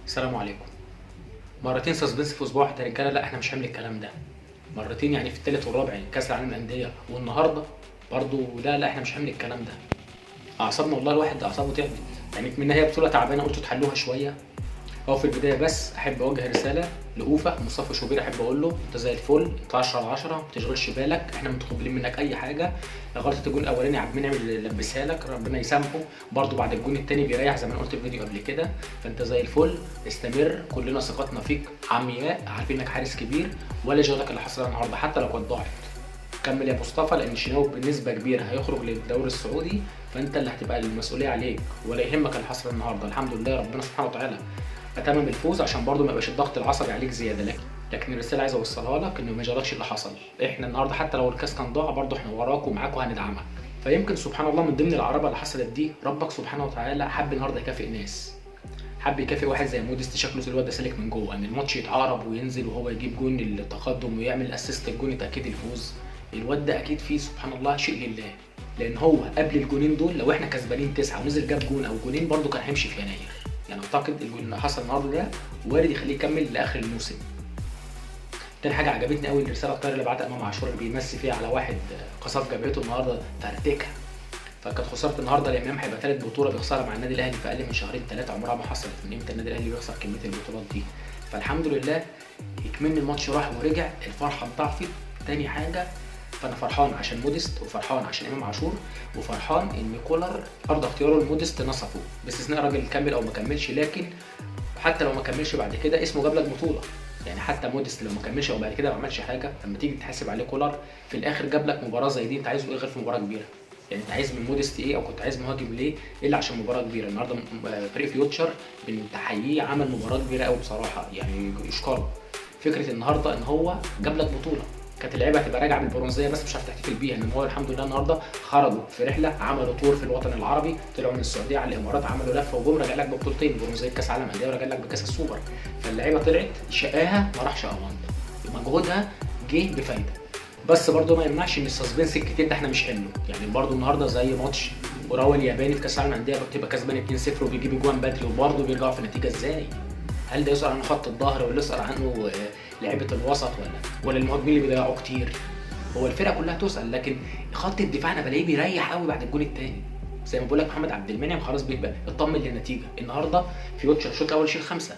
السلام عليكم. مرتين suspense في اسبوع واحد يا رجاله، لا احنا مش هنعمل الكلام ده مرتين، يعني في الثالث والرابع، يعني كاس العالم للاندية والنهارده برضو. لا لا احنا مش هنعمل الكلام ده. اعصابنا والله الواحد اعصابه تعبت، يعني من هي بطوله تعبانة قلتوا تحلوها شوية. هو في البداية بس احب اوجه رسالة لاوفا مصطفى شوبير، احب اقول له انت زي الفل، انت 10 على 10، ما تشغلش بالك، احنا متقبلين منك اي حاجة. غلطه الجون الاولاني عبد المنعم اللي لبسها لك ربنا يسامحه، برضو بعد الجون الثاني بيريح زي ما انا قلت في الفيديو قبل كده. فانت زي الفل، استمر، كلنا ثقتنا فيك عمياء، عارفين انك حارس كبير، ولا يشغلك اللي حصل النهارده حتى لو كانت ضاعت. كمل يا مصطفى، لان الشناوي بنسبة كبيرة هيخرج للدوري السعودي، فانت اللي هتبقى المسؤولية عليك، ولا يهمك اللي حصل النهارده. الحمد لله ربنا سبحانه وتعالى اتمم الفوز عشان برضو ما يبقاش الضغط العصبي عليك زيادة. لكن الرسالة عايز اوصلها لك انه ما يشغلكش اللي حصل. احنا النهارده حتى لو الكاس كان ضاع برضو احنا وراك ومعاك وهندعمك. فيمكن سبحان الله من ضمن العربة اللي حصلت دي ربك سبحانه وتعالى حب النهارده يكافئ ناس، حب يكافئ واحد زي موديست، شكله الواد ده سالك من جوه، ان الماتش يتعارب وينزل وهو يجيب جون التقدم ويعمل assist الجون تاكيد الفوز. الواد ده اكيد فيه سبحان الله شيء لله، لان هو قبل الجونين دول لو احنا كسبانين 9 ونزل جاب جون او جونين برضو كان هيمشي في يناير. يعني اعتقد الجون اللي حصل النهارده ده وارد يخليه يكمل لاخر الموسم. تاني حاجة عجبتني قوي الرسالة الطايره اللي بعتها امام عاشور اللي بيمسي فيها على واحد قصف جبهته النهارده فرتكها. فكانت خسارة النهارده لامام هيبقى ثالث بطوله بيخسرها مع النادي الاهلي في اقل من شهرين 3، عمرها ما حصلت من امتى النادي الاهلي بيخسر كمية البطولات دي. فالحمد لله يكمن الماتش راح ورجع، الفرحة اتضاعفت. تاني حاجة فانا فرحان عشان موديست، وفرحان عشان امام عاشور، وفرحان ان كولر ارضى اختياره لموديست نصفه، باستثناء راجل كمل او ما كملش، لكن حتى لو ما كملش بعد كده اسمه جاب لك بطوله. يعني حتى موديست لو ما كملش او بعد كده ما عملش حاجة، لما تيجي تحاسب عليه كولر في الاخر جاب لك مباراة زي دي، انت عايزه ايه غير في مباراة كبيرة؟ يعني انت عايز من موديست ايه، او كنت عايز مهاجم ليه الا عشان مباراة كبيرة؟ النهارده فريق فيوتشر بنحييه عمل مباراة كبيرة قوي بصراحة، يعني يشكره. فكرة النهارده ان هو جاب لك بطوله، كانت اللعيبة هتبقى راجعه بالبرونزيه بس مش عارف تحتفل بيها، انما هو الحمد لله النهارده خرجوا في رحله، عملوا tour في الوطن العربي، طلعوا من السعودية على الامارات، عملوا لفه وجم راجع لك ببطولتين، برونزيه كاس عالم اندية وراجع لك بكاس السوبر. فاللعيبه طلعت شقاها ما راحش اوانطه، مجهودها جه بفايده. بس برضه ما يمنعش ان ال suspense الكتير ده احنا مش حلو. يعني برضه النهارده زي ماتش اوراوا الياباني في كاس العالم للاندية، بتبقى كسبان 2-0 وبيجيب اجوان بدري وبرضه بيرجعوا في النتيجة. ازاي؟ هل ده يسأل عن خط الظهر ولا يسأل عنه لعيبة الوسط ولا المهاجمين اللي بيضيعوا كتير؟ هو الفرقة كلها تسأل، لكن خط الدفاع انا بلاقيه بيريح قوي بعد الجون الثاني. زي ما بقول لك محمد عبد المنعم خلاص بيبقى اطمن للنتيجة. النهارده فيوتشر الشوط الاول شيل 5،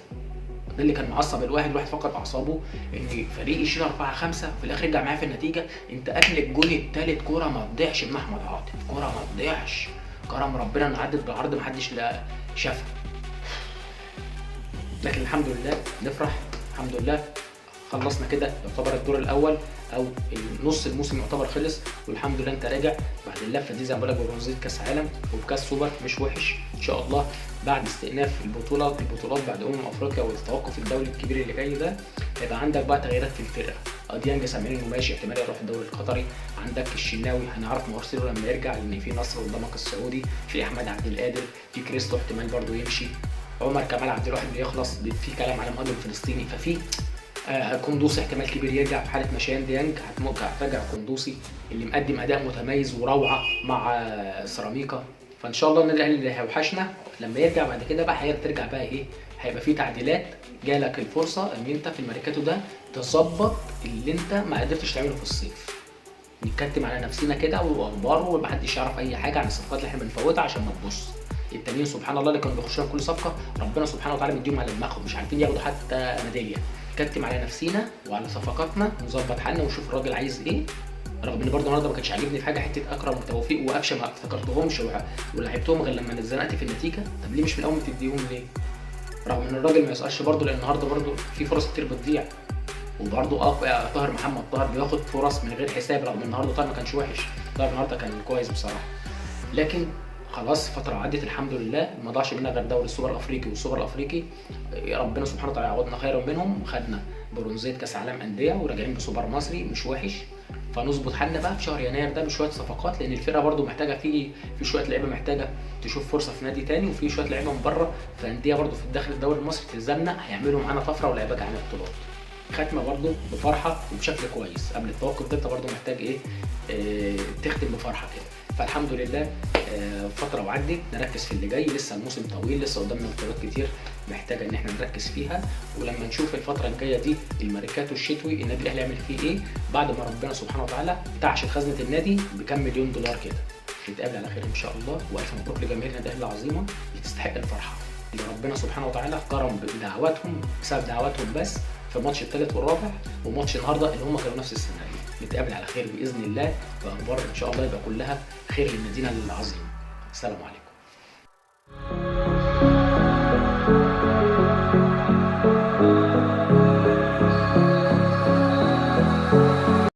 ده اللي كان معصب الواحد فقد اعصابه ان فريق يشيل 4 5 في الاخر يرجع معاه في النتيجة. انت قبل الجون الثالث كورة ما تضيعش من احمد عاطف، كورة ما تضيعش، كرم ربنا ان عدت بالعرض ما حدش لا شافها. لكن الحمد لله نفرح، الحمد لله خلصنا كده يعتبر الدور الاول او نص الموسم يعتبر خلص، والحمد لله انت راجع بعد اللفة دي زي ما بقول لك ببرونزيه كاس عالم وبكاس سوبر مش وحش ان شاء الله. بعد استئناف البطولات بعد افريقيا والتوقف الدولي الكبير اللي جاي ده، هيبقى عندك بقى تغييرات في الفرقة. ديانج سامعين انه ماشي، احتمال يروح الدوري القطري. عندك الشناوي هنعرف مصيره لما يرجع، لان في نصر قدامك السعودي، في احمد عبد القادر، في كريستو احتمال برضه يمشي، عمر كمال عبد الواحد بيخلص، في كلام على مهاجم فلسطيني، ففي قندوسي احتمال كبير يرجع في حاله مشيان ديانج. هترجع قندوسي اللي مقدم اداء متميز وروعه مع سيراميكا. فان شاء الله النادي الاهلي اللي هيوحشنا لما يرجع بعد كده بقى هترجع بقى ايه، هيبقى في تعديلات. جالك الفرصة ان انت في الميركاتو ده تظبط اللي انت ما قدرتش تعمله في الصيف. نتكتم على نفسنا كده واخباره ومحدش يعرف اي حاجة عن الصفقات اللي احنا بنفوتها عشان ما تبص. التانيين سبحان الله اللي كانوا بيخشوا كل صفقة ربنا سبحانه وتعالى مديهم على دماغهم، مش عارفين ياخدوا حتى ميدالية. نكتم على نفسينا وعلى صفقاتنا ونظبط حالنا ونشوف الراجل عايز ايه. رغم ان برضه النهارده ما كانش عاجبني في حاجة، حتة اكرم وتوفيق وقفشه ما افتكرتهمش ولعبتهم غير لما اتزنقت في النتيجة. طب ليه مش من الاول تديهم ليه؟ رغم ان الراجل ما يسالش برضه، لان النهارده برضه في فرص كتير بتضيع، وبرضه طاهر محمد طاهر بياخد فرص من غير حساب، رغم ان النهارده طاهر ما كانش وحش، طاهر النهارده كان كويس بصراحة. لكن خلاص فترة عدت الحمد لله، ما ضاعش منها غير دوري السوبر الافريقي والسوبر الافريقي ربنا سبحانه وتعالى عوضنا خيرا منهم، خدنا برونزيه كاس عالم اندية وراجعين بسوبر مصري مش وحش. فنظبط حالنا بقى في شهر يناير ده بشوية صفقات، لان الفرقة برده محتاجه في شوية لعيبة محتاجه تشوف فرصة في نادي تاني، وفي شوية لعيبة من بره في اندية برده في الداخل الدوري المصري تلزمنا، هيعملوا معانا طفرة ولاعيبه جعانة بطولات. ختمه برده بفرحة وبشكل كويس قبل التوقف ده، انت برده محتاج ايه، تختم بفرحة كده. فالحمد لله فترة وعدت، نركز في اللي جاي، لسه الموسم طويل، لسه قدامنا بطولات كتير. محتاجه ان احنا نركز فيها. ولما نشوف الفترة الجاية دي الميركاتو الشتوي النادي الاهلي يعمل فيه ايه بعد ما ربنا سبحانه وتعالى تعشت خزنه النادي بكام مليون دولار كده. نتقابل على خير ان شاء الله، والف مبروك لجماهير النادي الاهلي العظيمة اللي تستحق الفرحة، اللي ربنا سبحانه وتعالى كرم بدعواتهم، بسبب دعواتهم بس في ماتش الثالث والرابع وماتش النهارده اللي هم كانوا نفس السيناريو. نتقابل على خير باذن الله، واخبار ان شاء الله يبقى كلها خير لنادينا العظيم. السلام عليكم.